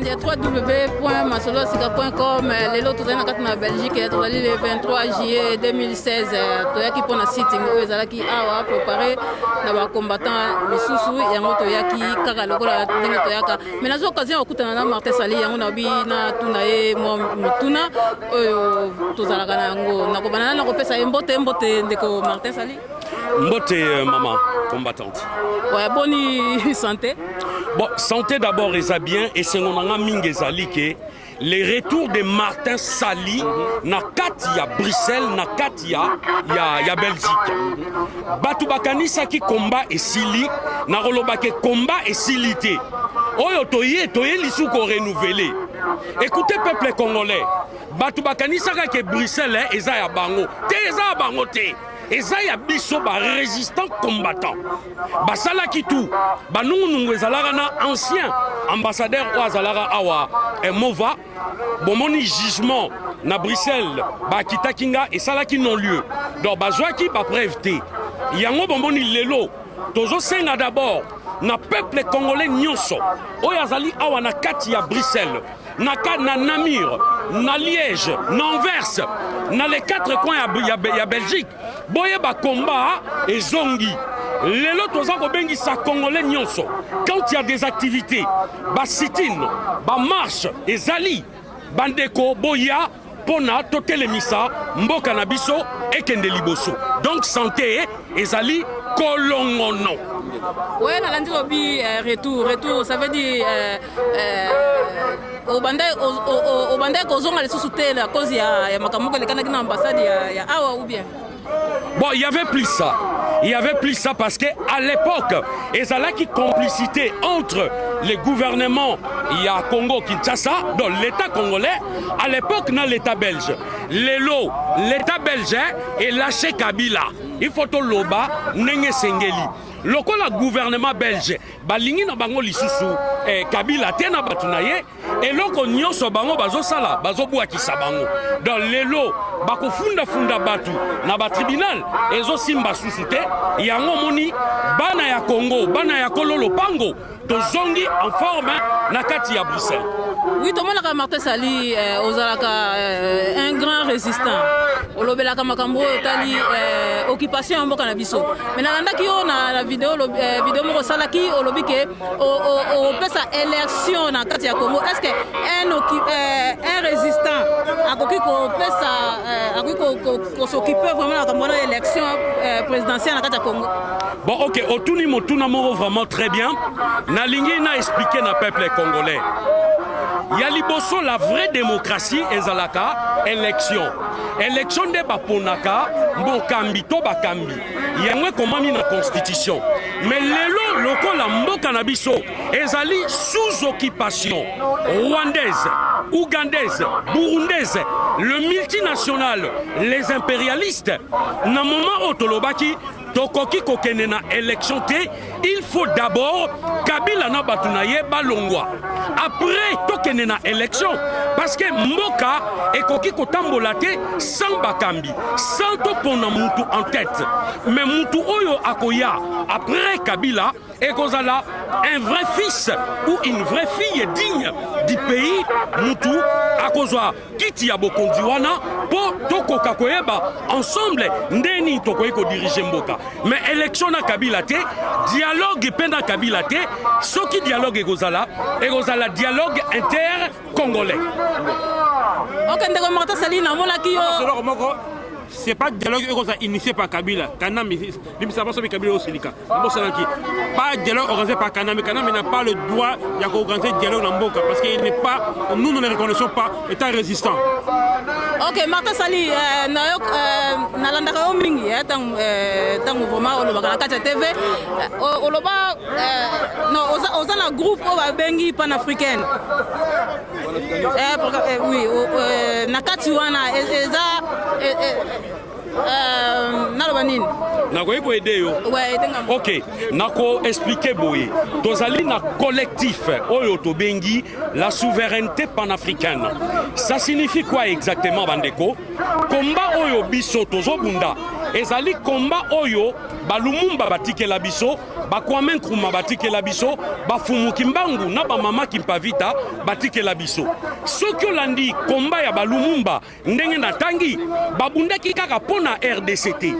Balandi ya www.masolosika.com, lelo tozali na kati na Belgique, tozali le 23 juillet 2016. Toyaki mpona sitting oyo ezalaki awa préparé na bacombattant misusu. Yango toyaki kaka lokola ndenge toyaka, mais nazwa occasion ya kokutana na Martin Sali. Yango nabi natuna ye mwa mituna oyo tozalaka na yango. Nakobanda na kopesa ye mbote. Mbote, ndeko Martin Sali. Mbote, maman combattante. Ouais, boni santé? Bon, santé d'abord eza bien. Esengo na nga mingi ezali ke le retour de Martin Sali na kati ya Bruxelles, na kati ya Belgique. Bato bakanisaki combat esili. Nakoloba ke combat esili te. Oyo toye, toye lisusu korenouveler. Écoutez, peuple congolais, bato bakanisaka ke Bruxelles eza ya bango te. Eza ya bango te, eza ya biso barésistant combattant. Basalaki tu banungunungu. Ezalaka na ancien ambassadeur oyo azalaka awa, Mova. Bomoni jugement na Bruxelles, bakitaki nga, esalaki non lieu, donc bazwaki bapreuve te. Yango bomoni lelo tozosenga d'abord na peuple congolais nyonso oyo azali awa na kati ya Bruxelles, na Namur, na Liège, na Anvers, na les quatre coins ya Belgique, boyeba combat ezongi. Lelo toza kobengisa congolais nyonso. Quand il y a des activités, basit-in, bamarche ezali, bandeko boya mpona totelemisa mboka na biso ekende liboso. Donc santé ezali kolongono. Ouais, nalandi lobi retour. Retour, ça veut dire obanda kozonga lisusu te na cause ya makambo moko elekanaki na ambassade ya awa, ou bien? Bon, il y avait plus ça. Il y avait plus ça parce que à l'époque, ezalaki complicité entre le gouvernement ya Congo Kinshasa, donc l'État congolais, à l'époque na l'État belge. Lelo, l'État belge elâché Kabila. Il faut toloba ndenge sengeli. Lokola gouvernement belge balingi na bango lisusu Kabila te na bato na ye, eloko nyonso bango bazosala, bazobwakisa bango. Donc lelo bakofundafunda bato na batribunal, ezosimba susu te. Yango omoni bana ya Congo, bana ya kolo lopango, tozongi en forme na kati ya Bruxelles. Oui, tomonaka Martin Sali, ozalaka un grand résistant, olobelaka makambo oyo otali occupation ya mboka na biso. Mais nalandaki yo na video moko osalaki, olobi ke opesa élection na kati ya Congo. Est ce que un résistant akoki kopesa, akoki kos'occuper vraiment na makambo wana, élection présidentielle na kati ya Congo? Bon, ok, otuni motuna moko vraiment très bien. Nalingi na expliquer na peuple congolais. Ya liboso, la vraie démocratie ezalaka élection. Élection nde baponaka mokambi to bakambi. Yango ekomami na constitution. Mais lelo, lokola mboka na biso ezali sous occupation rwandaise, ougandaise, burundaise, le multinational, les impérialistes, na moment oyo tolobaki tokoki kokende na élection te. Il faut d'abord Kabila na bato na ye balongwa, après tokende na élection, parce que mboka ekoki kotambola te sans bakambi, sans topona mutu en tête. Mais mutu oyo akoya après Kabila ekozala un vrai fils ou une vraie fille digne du pays, mutu akozwa kiti ya bokonzi wana, mpo tokoka koyeba ensemble nde nini tokoki kodiriger mboka. Mais élection na Kabila te, dialogue mpe na Kabila te. Soki dialogue ekozala, ekozala dialogue inter congolais. Ok, ndeko Martin Sali, namonaki yo. Eloko moko, c'est pas dialogue ekozala initié par Kabila. Kanambe limbisa baso, Kabila osilika bosalaki pas dialogue organisé par Kanambe. Kanambe n'a pas le droit ya koorganiser dialogue na mboka parce qu'il n'est pas, nous, nous ne reconnaissons pas état résistant. Ok, Martin Sali, na yo, nalandaka yo mingi ntango vraiment olobaka na kati ya TV. Oloba non, oza na groupe oyo babengi panafricaine. Oui, na kati wana eza naloba nini? Nakoki koaider yo. Ok, nakoexpliquer boye. Tozali na collectif oyo tobengi la souveraineté panafricaine. Ça signifie quoi exactement, bandeko? Combat oyo biso tozobunda Ezali combat oyo balumumba batikela biso, bakwame Nkrumah batikela biso, bafumu Kimbangu na bamama Kimpavita batikela biso. Soki olandi combat ya balumumba ndenge natangi, babundaki kaka mpo na RDC te,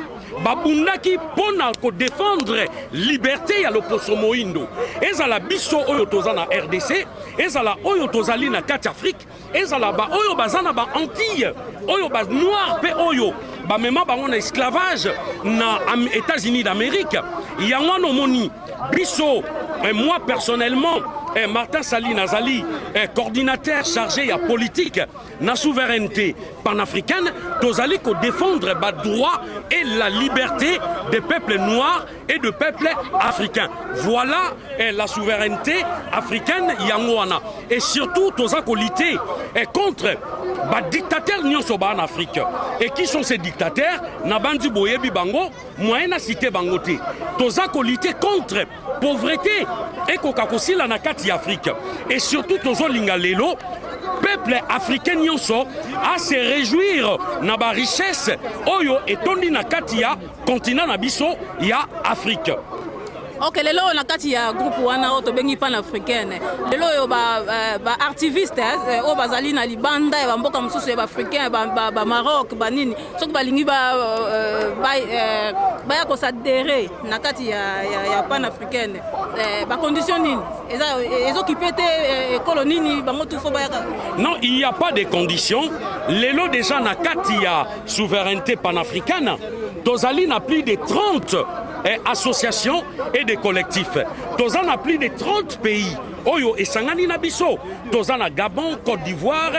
babundaki mpo na kodefendre liberté ya loposo moindo. Ezala biso oyo toza na RDC, ezala oyo tozali na kati Afrique, ezala ba oyo baza na ba Antilles, oyo ba noir mpe oyo bamema bango na esclavage na États-Unis d'Amérique. Yango wana omoni biso, moi personnellement, Martin Sali, nazali coordinateur chargé ya politique na souveraineté panafricaine. Tozali kodéfendre badroit et la liberté des peuples noirs et de peuples africains. Voilà la souveraineté africaine, yango wana. Et surtout toza kolutter contre badictateurs nyonso baa na Afrique. Et qui sont ces dictateurs? Na bandi boyebi bango, moyen na cité bango te. Toza kolutter contre pauvreté ekoka kosila na kati ya Afrique. Et surtout tozolinga lelo peuple africain nyonso a se réjouir na barichesse oyo etondi na kati ya continent na biso ya Afrique. Ok, lelo oyo na kati ya groupe wana oyo tobengi panafricaine, lelo oyo baactiviste ba oyo bazali na libanda ya bamboka mosusu ya baafricain, bamaroc, banini, soki balingi baya koadhérer na kati ya panafricaine, bacondition nini ezokipe te? Ekolo nini bango tu fo bayaka? Non, il n'y a pas de conditions. Lelo déjà na kati ya souveraineté panafricaine tozali na plus de 30 associations et des collectifs. Toza na plus de 30 pays oyo esangani na biso. Toza na Gabon, Côte d'Ivoire,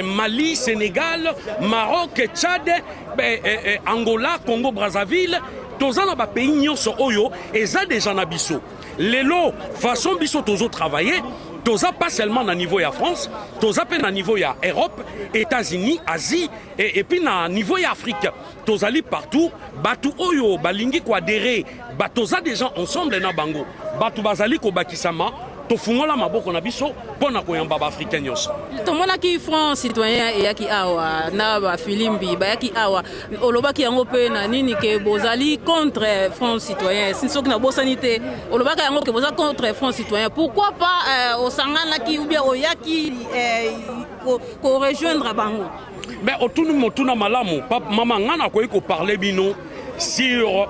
Mali, Sénégal, Maroc, Tchad, Angola, Congo Brazzaville. Toza na bapays nyonso oyo eza déjà na biso. Lelo façon biso tozotravailler, toza pas seulement na niveau ya France, toza mpe na niveau ya Europe, États-Unis, Asie et puis na niveau ya Afrique. Tozali partout. Bato oyo balingi koadhérer, toza déjà ensemble na bango. Bato bazali kobakisama, tofungola maboko na biso mpo na koyamba baafricain nyonso. Tomonaki Front citoyen eyaki awa na bafilimbi bayaki awa. Olobaki yango mpe na nini ke bozali contre Front citoyen? Soki nabosani te, olobaki yango ke boza contre Front citoyen. Pourquoi pas osanganaki ou bien oyaki korejoindre bango? Mais otuni motuna malamu, mama. Nga nakoki koparler bino sur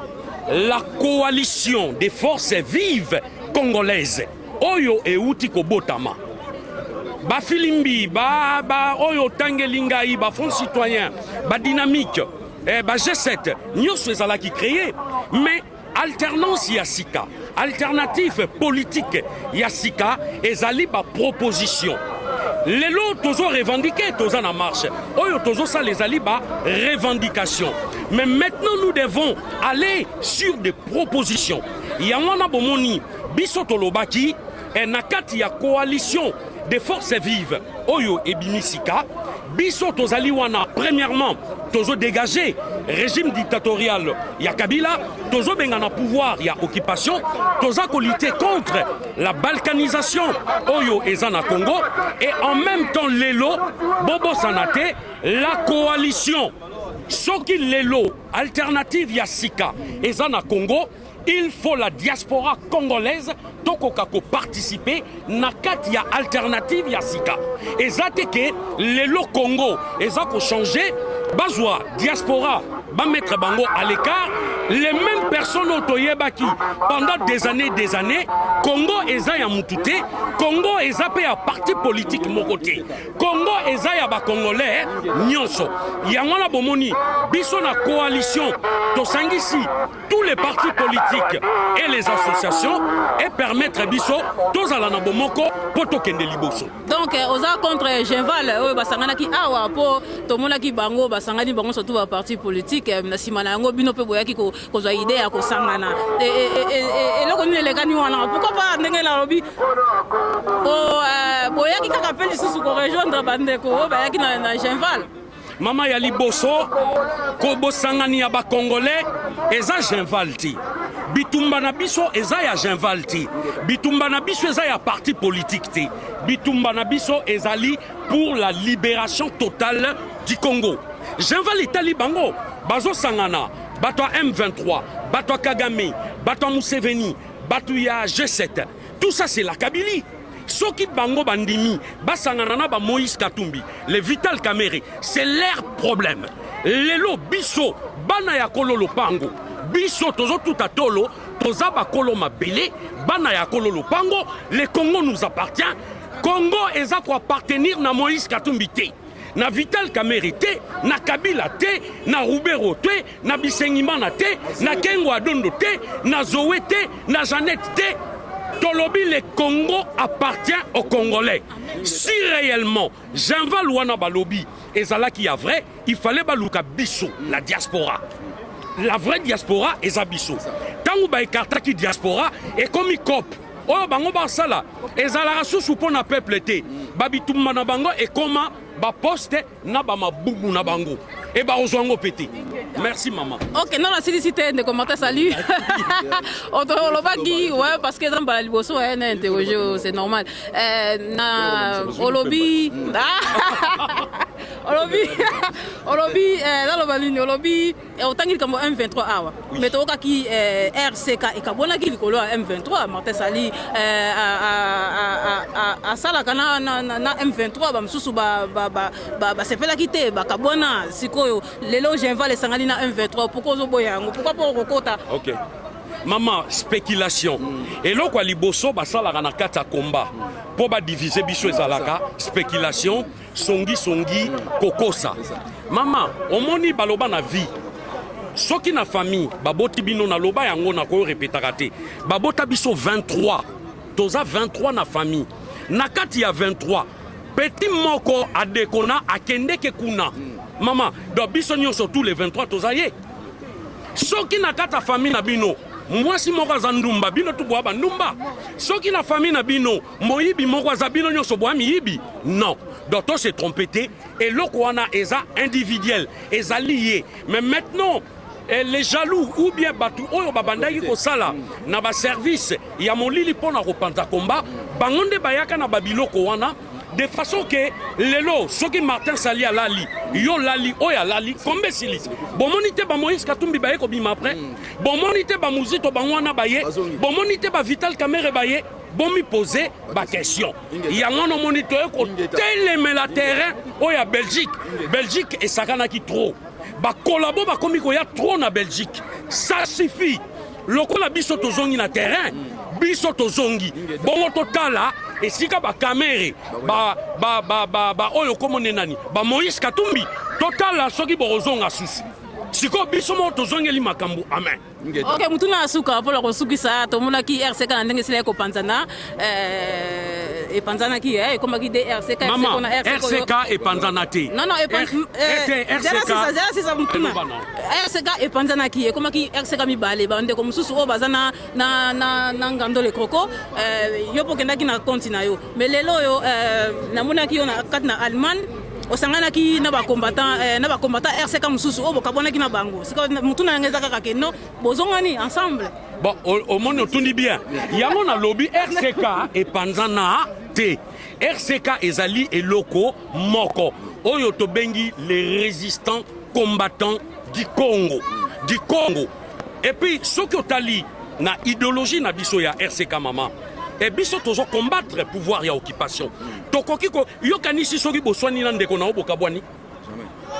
la coalition des forces vives congolaises oyo euti kobotama. Bafilimbi ba, ba oyo otangeli ngai, bafront citoyen, badynamique, ba G7 nyonso ezalaki créé. Mais alternance ya sika, alternative politique ya sika ezali baproposition. Lelo tozo revendiquer, toza na marche oyo tozosala, ezali ba revendication. Mais maintenant nous devons aller sur des propositions. Yango wana bomoni biso tolobaki na kati ya coalition des forces vives oyo ebimi sika, biso tozali wana. Premièrement, tozodégage régime dictatorial ya Kabila, tozobenga na pouvoir ya occupation, toza kolutter contre la balkanisation oyo eza na Congo. Et en même temps, lelo bobosana te, la coalition, soki lelo alternative ya sika eza na Congo, il faut la diaspora congolaise tokoka koparticiper na kati ya alternative ya sika. Eza te ke lelo Congo eza kochanger, bazwa diaspora, bamettre bango à l'écart, les mêmes personnes oyo toyebaki pendant des années, des années. Congo eza ya mutu te, Congo eza mpe ya parti politique moko te, Congo eza ya bacongolais nyonso. Yango wana bomoni biso na coalition tosangisi tous les partis politiques et les associations et permettre biso tozala na bomoko mpo tokende liboso. Donc oza contre Genval oyo basanganaki awa? Mpo tomonaki bango basangani bango, surtout baparti politique. Na nsima na yango bino mpe boyaki kozwa idée ya kosangana. Eloko nini elekani wana? Pourquoi pas ndenge nalobi, boyaki kaka mpe lisusu korejoindre bandeko oyo bayaki na Genval? Mama, ya liboso, kobosangani ya bacongolais eza Genval te. Bitumba na biso eza ya Genval te, bitumba na biso eza ya parti politique te. Bitumba na biso ezali pour la libération totale du Congo. Genval etali bango, bazosangana bato ya M23, bato ya Kagame, bato ya Museveni, bato ya G7, tout ça c'est la Kabilie. Soki bango bandimi basangana na ba Moïse Katumbi, le Vital Kamerhe, c'est leur problème. Lelo biso bana ya kolo lopango, biso tozotuta tolo, toza bakolo mabele, bana ya kolo lopango, le Congo nous appartient. Congo eza ko appartenir na Moïse Katumbi te, na Vital Kamerhe te, na Kabila te, na Rubero te, na Bisengimana te, na Kengo Adondo te, na Zoé te, na Jeannette te. Tolobi le Congo appartient aux Congolais. Si réellement Genval wana balobi ezalaki ya vrai, il fallait baluka biso la diaspora. La vraie diaspora eza biso. Tango ba écartaki diaspora ekomi cop oyo bango basala ezalaka susu mpo na peuple te, babitumba na bango ekoma baposte na bamabubu na bango e bakozwa yango mpe te. Merci mama. Ok, non, nasilisi te, ndeko Martin, salut. Olobaki, ouais, parce que eza mbala liboso na interroge, c'est normal. Na olobi olobi olobi naloba nini, olobi otangi likambo M23 awa, mais toyokaki RCK ekabwanaki likolo ya M23. Martin Sali asalaka na M23, bamosusu basepelaki te, bakabwana. Sikoyo lelo Genval esangani na M23, pourquoi ozoboya yango? Pourquoi mpo okokota? Ok mama, spéculation. Eloko ya liboso basalaka na kati ya komba mpo badivise biso ezalaka spéculation, songisongi, kokosa. Mama, omoni, baloba na vie, soki na famille baboti bino, naloba yango, nakoyorepetaka te, babota biso 23, toza 23 na famille. Na kati ya 23, petit moko adekona, akendeke kuna, mama. Donc biso nyonso, tous les 23, toza ye. Soki na kati ya famille na bino mwasi moko aza ndumba, bino tu bwa bandumba. Soki na famille na bino moyibi moko aza, bino nyonso bwa miyibi? Non. Donc to se trompe te, eloko wana eza individuel, ezali ye. Mais maintenant les jaloux ou bien bato oyo babandaki kosala na baservice ya molili mpo na kopanza komba, bango nde bayaka na babiloko wana de façon ke lelo soki Martin Sali alali, yo lali, oyo alali, kombe esili. Bomoni te bamoïse Katumbi baye kobima après? Bomoni te bamuzito bango wana baye? Bomoni te bavital Kamerhe baye? Bomipose baquestion yango wana. Omoni, toye kotelemela terrain oyo ya Belgique. Belgique esakanaki trop, bakolabo bakomi koya trop na Belgique. Ça suffit. Lokola biso tozongi na terrain, biso tozongi bongo, totala esika bakamere ba oyo komone nani, bamoïse Katumbi, totala soki bokozonga susu. Sikoyo biso moko tozongeli makambo. Amen. Ok, mutuna ya suka mpona kosukisa. Tomonaki RCK na ndenge esila ekopanzana, epanzanaki, ekomaki de RCK. Mama, RCK epanzana te. Non, non, zela sisa mutuna. RCK epanzanaki, ekomaki RCK mibale. Bandeko mosusu oyo baza na Ngando le Croco, yo mpo okendaki na konti na yo. Mais lelo oyo namonaki yo na kati na Allemagne, osanganaki na bacombattant, na bacombattant RCK mosusu oyo bokabwanaki na bango. Sika mutuna yango eza kaka ke non, bozongani ensemble? Bon, omoni, otundi bien. Yango nalobi, RCK epanzana te. RCK ezali eloko moko oyo tobengi les résistants combattants du Congo, du Congo. Et puis soki otali na idéologie na biso ya RCK, mama, e biso tozo combattre pouvoir ya occupation. Tokoki yokanisi soki boswani na ndeko na yo, bokabwani?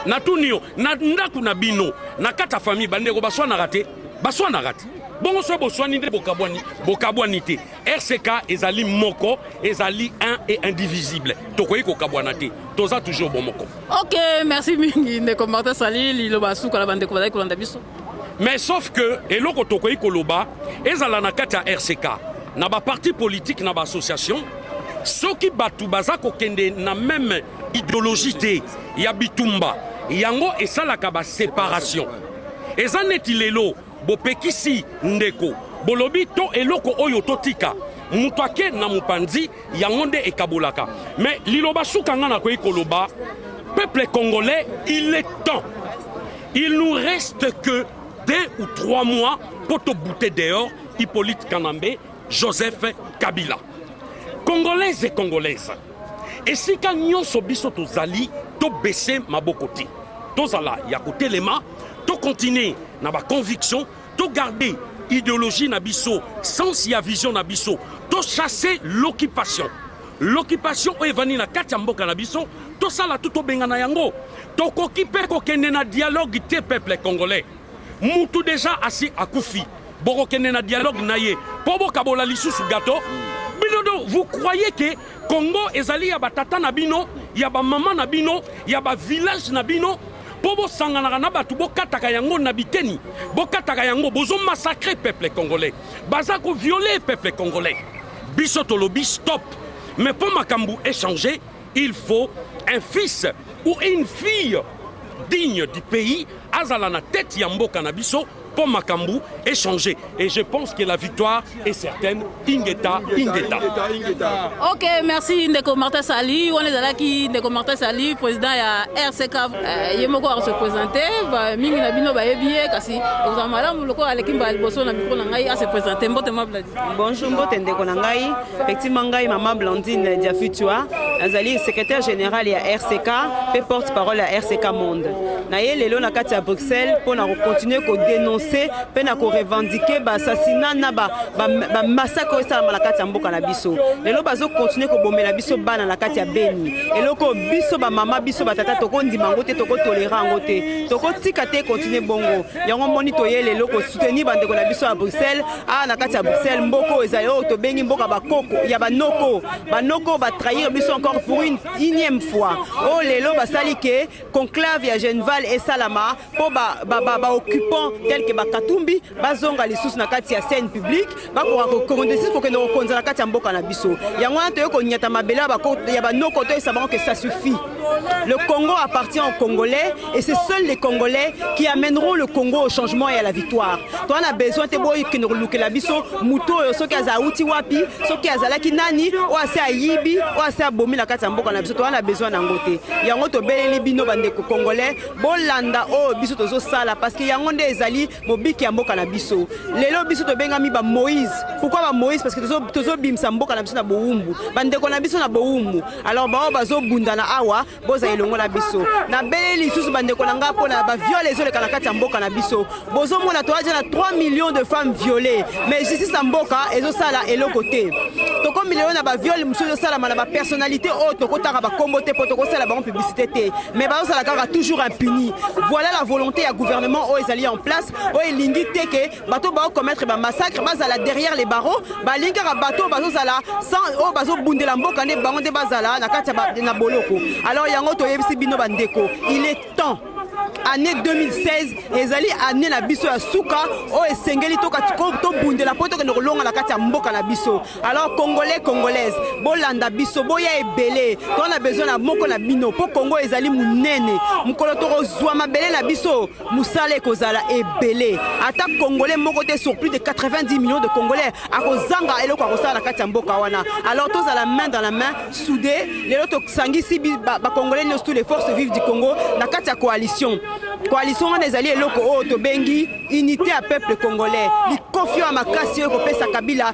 Natuni yo, na ndako na bino, na kati ya famille, bandeko baswanaka te? Baswanaka te? Bongo soki boswani nde bokabwani? Bokabwani te. RCK ezali moko, ezali un et indivisible. Tokoki kokabwana te, toza toujours bomoko. Ok, merci mingi, ndeko Martin Sali. Liloba suka na bandeko bazali kolanda biso. Mais sauf que eloko tokoki koloba, ezala na kati ya RCK, na baparti politique, na baassociation, soki bato baza kokende na même idéologie te ya bitumba, yango esalaka baséparation. Eza neti lelo bopekisi ndeko, bolobi to eloko oyo totika, moto ake na mopanzi, yango nde ekabolaka. Mais liloba suka nga nakoki koloba, peuple congolais, il est temps. Il nous reste que 2 ou 3 mois pour te bouter dehors Hippolyte Kanambe Joseph Kabila. Congolaises et Congolaises, esika nyonso biso tozali, tobese maboko te. Tozala ya kotelema, tocontinue na baconviction, togarde idéologie na biso, sens ya vision na biso, tochasse l'occupation. L'occupation oyo evandi na kati ya mboka na biso, tosala tu tobengana yango. Tokoki mpe kokende na dialogue te, peuple congolais. Mutu déjà asi akufi, bokokende na dialogue na ye mpo bokabola lisusu gâteau bino? Do vous croyez que Congo ezali ya batata na bino, ya bamama na bino, ya bavillage na bino, mpo bosanganaka na bato, bokataka yango na biteni, bokataka yango, bozomassacre peuple congolais, baza koviole peuple congolais? Biso tolobi stop. Mais mpo makambo echanger, il faut un fils ou une fille digne du pays azala na tête ya mboka na biso mpo makambo echanger. Et je pense que la victoire est certaine. Ingeta, ingeta. Ok, merci ndeko Martin Sali. Wana ezalaki ndeko Martin Sali, président ya RCK. Ye moko akose présente. Mingi na bino bayebi ye, kasi ekozala malamu lokola aleki mbala liboso na micro na ngai, ase présente. Mbote, ma Bladi. Bonjour, mbote ndeko na ngai. Effectivement, ngai mama Blandine Diafutua, nazali secrétaire général ya RCK mpe porte parole ya RCK Monde. Naye lelo na kati ya Bruxelles mpo na kocontinue kodénonce mpe na korevendiquer baassassinat na bamassacre oyo esalama na kati ya mboka na biso. Lelo bazokontinue kobomela biso bana na kati ya Beni. Eloko biso bamama, biso batata tokondima yango te, tokotolérer yango te, tokotika te continue bongo. Yango moni toye lelo kosoutenir bandeko na biso ya Bruxelles, awa na kati ya Bruxelles, mboka oyo ezali oyo tobengi mboka bakoko ya banoko. Banoko batrahir biso encore pour une énième fois. Oyo lelo basali ke conclave ya Genval esalama mpo baoccupant tel que bakatumbi bazonga lisusu na kati ya scène publique, bakoka kokondesi kokende kokonza na kati ya mboka na biso. Yango wana toye konyata mabele ya banoko, toyesa bango ke ça suffit. Le Congo appartient aux Congolais et c'est seuls les Congolais qui amèneront le Congo au changement et à la victoire. Toza na besoin te boyokende kolukela biso moto oyo soki aza auti wapi, soki azalaki nani, oyo ase ayibi, oyo ase abomi na kati ya mboka na biso. Toza na besoin nango te. Yango tobeleli bino, bandeko congolais, bolanda oyo biso tozosala, parce que yango nde ezali mobiki ya mboka na biso. Lelo biso tobengami bamoïse. Pourquoi bamoïse? Parce que tozobimisa mboka na biso na bowumbu, bandeko na biso na bowumbu. Alors bao bazobundana awa, bozala elongo na biso. Nabeleli lisusu bandeko na ngai mpona baviol ezoleka na kati ya mboka na biso. Bozomona, toaza na 3 millions de femmes violées, mais justice ya mboka ezosala eloko te. Tokomi lelo na baviol mosusu ezosalama na bapersonnalité oyo tokotaka bakombo te mpo tokosala bango publicité te, mais bazosala kaka toujours impuni. Voilà la volonté ya gouvernement oyo ezali en place, oyo elingi te ke bato baocommettre bamassacre bazala derrière les barreaux. Balingi kaka bato oyo bazozala oyo bazobundela mboka nde bango nde bazala na kati ya na boloko. Alors yango toyebisi bino bandeko, il est temps. Année 2016 ezali année na biso ya suka oyo esengeli tobundela mpo tokende kolonga na kati ya mboka na biso. Alors Congolais, Congolaise, bolanda biso, boya ebele. Toza na besoin na moko na bino mpo Congo ezali monene. Mokolo tokozwa mabele na biso, mosala ekozala ebele. Ata Congolais moko te sur plus de 90 millions de Congolais akozanga eloko akosala na kati ya mboka wana. Alors tozala main dans la main, soudé. Lelo tosangisi bacongolais nyonso, tous les forces vives du Congo, na kati ya coalition. Coalition wana ezali eloko oyo tobengi unité ya peuple congolais. Likofi ya makasi oyo ekopesa Kabila,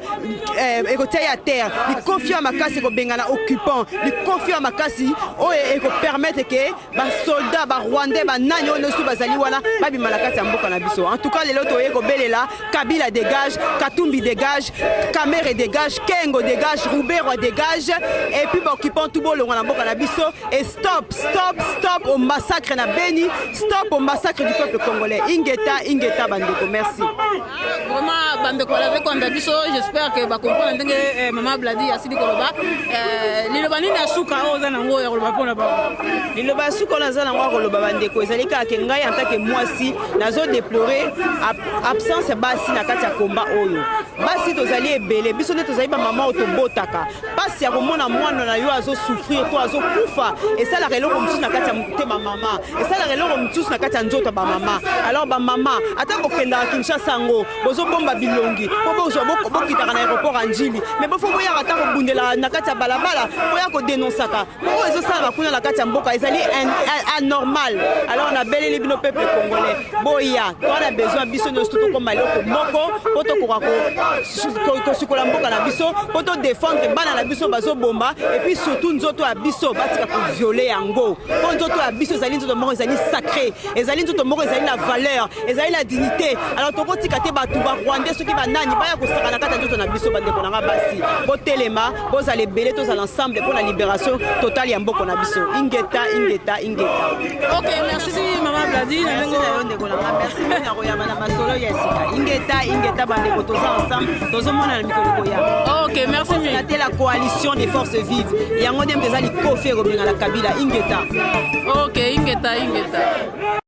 ekotia ye à terre. Likofi ya makasi ekobengana occupant. Likofi ya makasi oyo ekopermettre ke basoldat barwandais, banani oyo nyonso bazali wana, babima na kati ya mboka na biso. En tout cas, lelo toye kobelela: Kabila dégage, Katumbi dégage, Kamerhe dégage, Kengo dégage, Ruberwa dégage, et puis baoccupant tout bolongwa na mboka na biso. Et stop, stop, stop au massacre na Beni, stop au massacre du peuple congolais. Ingeta, ingeta bandeko, merci. Vraiment, bandeko balave kolanda biso, j'espère que bacomprendre ndenge mama Bladi asili koloba. Liloba nini ya suka oyo oza nango ya koloba mpona bango? Liloba ya suka oyo naza nango ya koloba, bandeko, ezali kaka ke ngai en tant que mwasi nazodéplorer absence ya basi na kati ya komba oyo. Basi tozali ebele, biso nde tozali bamama oyo tobotaka. Mpasi ya komona mwana na yo azosouffrir to azokufa esalaka eloko mosusu na kati ya motema mama, esalaka eloko mosusu na kati ya nzoto ya bamama. Alors bamama, ata kokendaka Kinshasa yango, bozobomba. Bilongi mpo bozwa bokitaka na aéroport ya Njili, mais bofo boyaka ata kobundela na kati ya balabala, boya kodénonçaka mpo oyo ezosalama kuna na kati ya mboka ezali anormal. Alors nabeleli bino, peuple congolais, boya, toza na besoin biso nyonso tokóma eloko moko mpo tokoka kosukola mboka na biso, mpo todéfendre bana na biso bazobomba. Et puis surtout, nzoto ya biso, batika kovioler yango, mpo nzoto ya biso ezali nzoto moko ezali sacré, ezali nzoto moko ezali na valeur, ezali na dignité. Alors tokotika te bato Barwandais, soki banani, baya kosaka na kati ya nzoto na biso. Bandeko na nga basi, botelema, bozala ebele, tozala ensemble mpo na libération totale ya mboka na biso. Ingeta, ingeta, ingeta. Ok, merci mama Bladi. Merci na yo, ndeko na nga, merci mingi na koyamba na masolo ya sika. Ingeta, ingeta, bandeko, toza ensemble, tozomona na mikolo koya. Ok, merci mingi. Te la coalition des forces vives, yango nde moto eza likofi ekobengana Kabila. Ingeta. Ok, ingeta, ingeta.